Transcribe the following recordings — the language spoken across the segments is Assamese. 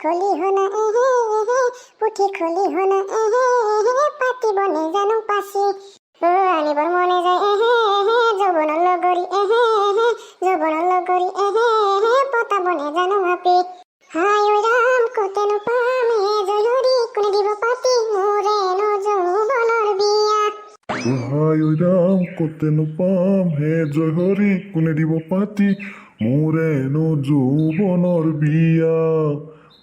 খলিহনা এহে এহে, পুঠি খলিহনা এহে এহে, পাতিব নেজানো পাচি। অ আনিবৰ মনে যায় এহে এহে, যৌৱনৰ লগৰী এহে এহে, যৌৱনৰ লগৰী এহে এহে, পতাব নেজানো আপি। হাই ঐ ৰাম, ক'তেনো পাম হে জয়হৰি, কোনে দিব পাতি মোৰেনো যৌৱনৰ বিয়া? হাই ঐ ৰাম, ক'তেনো পাম হে জয়হৰি, কোনে দিব পাতি মোৰেনো যৌৱনৰ বিয়া?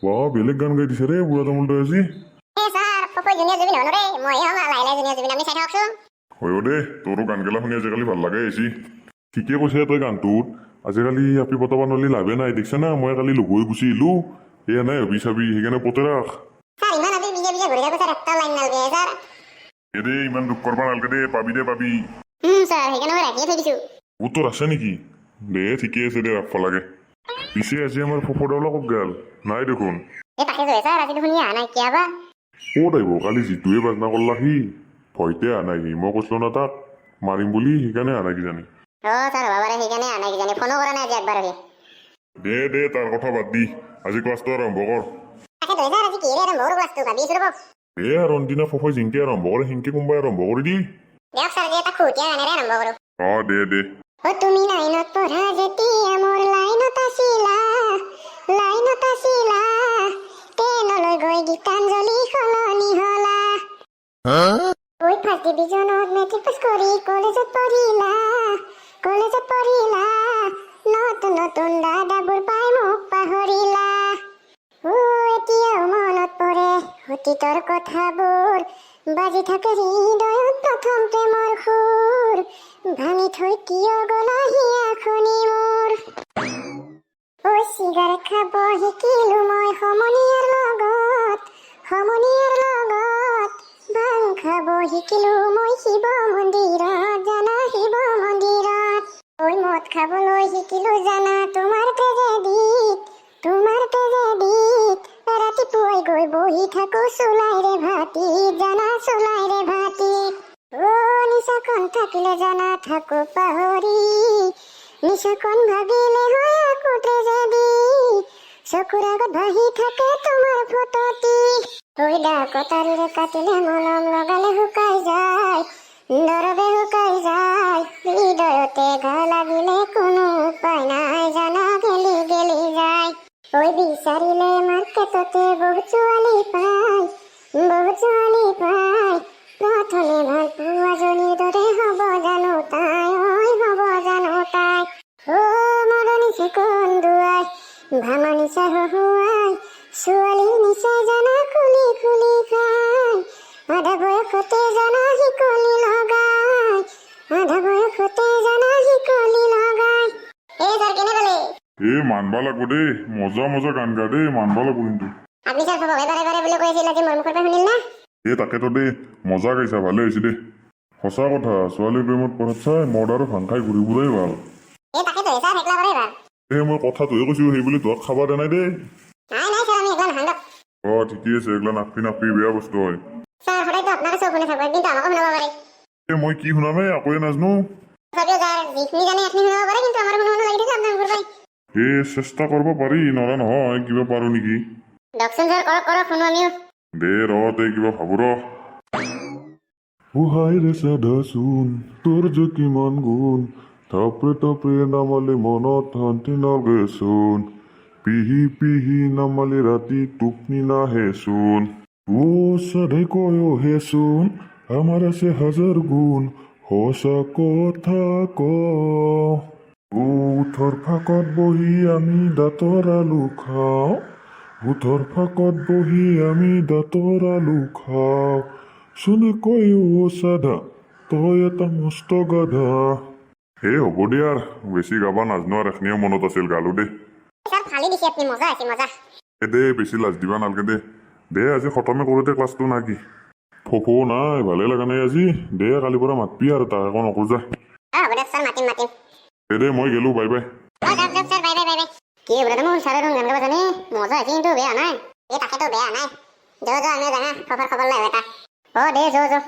বাহ, বেলেগ গান গাই দিছে ৰে বুঢ়া তামোলটোৱে আজি। এ ছাৰ, ফফৈ জুনিয়ৰ জুবিন হ'লো ৰে, মই হ'ম লাহে লাহে জুনিয়ৰ জুবিন, আপুনি চাই থাকচোন। হয় দে, তোৰো গান গেলা শুনি আজিকালি ভাল লাগে আহিছি। ঠিকে কৈছে তই গানটোত। আজিকালি আপি পতাব নোৱাৰিলে লাভে নাই, দেখছে না, মই কালি লগ হৈ গুচি আহিলো। এয়া নাই ভাবি চাবি, সেইকাৰণে পতে ৰাখ। ছাৰ, ইমান আমি বিজে বিজে ঘূৰি থাকো ছাৰ, এটা লাইন নালগে ছাৰ। এ দে, ইমান দুখ কৰবা নালগে দে, পাবি দে, পাবি। ছাৰ, সেইকাৰণে মই ৰাখিয়ে থৈ দিছো। অ, তোৰ আছে নেকি? দে, ঠিকে আছে দে, ৰাখব লাগে। পিছে আজি আমাৰ ফফৰডাউলা ক'ত গেল? নাই দেখোন। এই তাকে যোৱে ছাৰ, আজি দেখোন ই অহা নাই, কিয় বা? ক'ত আহিব? কালি যিটোৱে বাজনা কৰলা, সি ভয়তে অহা নাই। সি মই কৈছিলো না তাক মাৰিম বুলি, সেইকাৰণে অহা নাই কিজানি। অ ছাৰ, হ'ব পাৰে, সেইকাৰণে অহা নাই কিজানি। ফোনো কৰা নাই আজি একবাৰ সি। দে দে, তাৰ কথা বাদ দি আজি ক্লাছটো আৰম্ভ কৰ। তাকে ধৰি ছাৰ, আজি কিহেৰে আৰম্ভ কৰোঁ ক্লাছটো ভাবি আছো, ৰ'ব। এ আৰু অনদিনা ফফই জিংকে আৰম্ভ কৰে, সিংকে কোনোবাই আৰম্ভ কৰি দি। দিয়ক ছাৰ, আজি এটা খুহুতীয়া গানেৰে আৰম্ভ কৰোঁ। অ, দে দে। অ তুমি নাইনত পঢ়া যেতিয়া মোৰ লাইনত আছিলা, লাইনত আছিলা, টেনলৈ গৈ গীতাঞ্জলি সলনি হলা। ঐ ফাৰ্ষ্ট ডিভিজনত মেট্ৰিক পাছ কৰি কলেজত পঢ়িলা, কলেজত পঢ়িলা, নতুন নতুন দাদাবোৰ পাই মোক পাহৰিলা। অ এতিয়াও মনত পৰে অতীতৰ কথাবোৰ, বাজি থাকে হৃদয়ত প্ৰথম প্ৰেমৰ সুৰ। ভাঙি থৈ কিয় গলা হিয়াখনি মোৰ? ঐ চিগাৰেট খাব শিকিলো মই সমনীয়াৰ লগত, সমনীয়াৰ লগত। ভাং খাব শিকিলো মই শিৱ মন্দিৰত, জানা, শিৱ মন্দিৰত। ঐ মদ খাবলৈ শিকিলো জানা তোমাৰ ট্ৰেজেডিত, তোমাৰ ট্ৰেজেডিত। ৰাতিপুৱাই গৈ বহি থাকো চোলাইৰে ভাটিত, জানা, চোলাইৰে ভাটিত। অ নিচাকণ থাকিলে জানা থাকো পাহৰি, নিচাকণ ভাবিলে হয় আকৌ ট্ৰেজেডি। চকুৰ আগত ভাহি থাকে তোমাৰ ফটোটি। ঐ দা কটাৰীৰে কাটিলে মলম লগালে শুকাই যায়, দৰবে শুকাই যায়। হৃদয়তে ঘা লাগিলে কোনো উপায় নাই জানা, গেলি গেলি যায়। ঐ বিচাৰিলে মাৰ্কেটতে বহুত ছোৱালী পায়, বহুত ছোৱালী পায়। প্ৰথমে ভাল পোৱাজনীৰ দৰে হ'ব জানো তাই? ঐ হ'ব জানো তাই? অ মদৰ নিচে কন্দুৱাই, ভাঙৰ নিচা হহুৱাই, ছোৱালীৰ নিচাই জানা খুলি খুলি খাই। আধা বয়সতে জানা শিকলি লগাই, আধা বয়সতে জানা শিকলি লগাই। এই ছাৰ, কেনে পালে? এ মানবা লাগব দেই, মজা মজা গান গা দেই, মানবা লাগব কিন্তু। আপুনি ছাৰ ফফকে পাৰে পাৰে বুলি কৈ আছিল, আজি মোৰ মুখৰ পৰা শুনিল না? এ তাকেতো দেই, মজা গাইছা, ভালে হৈছে দেই। সঁচা কথা, ছোৱালীৰ প্ৰেমত পৰাত চাই মদ আৰু ভাং খাই ঘূৰি ফুৰাই ভাল। এই তাকেতো ছাৰ, একলা কৰাই ভাল। এ মই কথাটোহে কৈছো, সেই বুলি তোক খাবা দে নাই দেই। নাই নাই ছাৰ, আমি একলা নাখাং দিয়ক। অ, ঠিকে আছে, এইগিলা নাখবি নাখবি, বেয়া বস্তু হয়। ছাৰ, সদায়তো আপোনাকে চব শুনি থাকো, একদিনতো আমাকো শুনাব পাৰে। এ মই কি শুনামে, একোৱে নাজানো। তথাপিও ছাৰ, যিখিনি জানে সেইখিনি শুনাব পাৰে, কিন্তু আমাৰ শুনো শুনো লাগি থাকে আপোনাৰ মুখৰ পৰাই। এ চেষ্টা কৰিব পাৰি, নৰা নহয়, কিবা পাৰো নেকি। দিয়কচোন ছাৰ, কৰক কৰক, শুনো আমিও। দে ৰ দে, কিবা ভাবো ৰ। হাই ৰে চাধাচোন, তোৰ যে কিমান গুণ, থাপৰে থাপৰে নামালে মনত শান্তি নালগেচোন, পিহি পিহি নামালে ৰাতি টোপনি নাহেচোন। অ চাধে কয় হেচোন, আমাৰ আছে হাজাৰ গুণ, সঁচা কথা ক। অ ওঠৰ ফাঁকত বহি আমি দাঁতৰ আলু খাওঁ, ওঠৰ ফাঁকত বহি আমি দাঁতৰ আলু খাওঁ, চোনে কয় অ চাধা, তই এটা মস্ত গাধা। হে হ'ব দে আৰ, বেছি গাবা নাজনো আৰু, এখিনিও মনত আছিল, গালো দে। ছাৰ, ফালি দিছে আপুনি, মজা আছে, মজা। এ দে, বেছি লাজ দিবা নালগে দে। দে, আজি খতমে কৰোঁ দে ক্লাছটো, না কি? ফফো নাই, ভালে লগা নাই আজি। দে, কালিৰ পৰা মাতবি আৰু তাক, একো নকৰো যা। অ হ'ব দিয়ক ছাৰ, মাতিম মাতিম। দে দে, মই গেলো, বাই বাই। অ যাওক যাওক sir, bye bye, bye bye. কি বোলে মোৰ ছাৰে দেখোন গান গাব জানে, মজা হৈছে কিন্তু, বেয়া নাই। এই তাকেতো, বেয়া নাই। যো যো, আমিও যাঙা, ফফাৰ খবৰ লৈ এটা। অ দে, যো যো।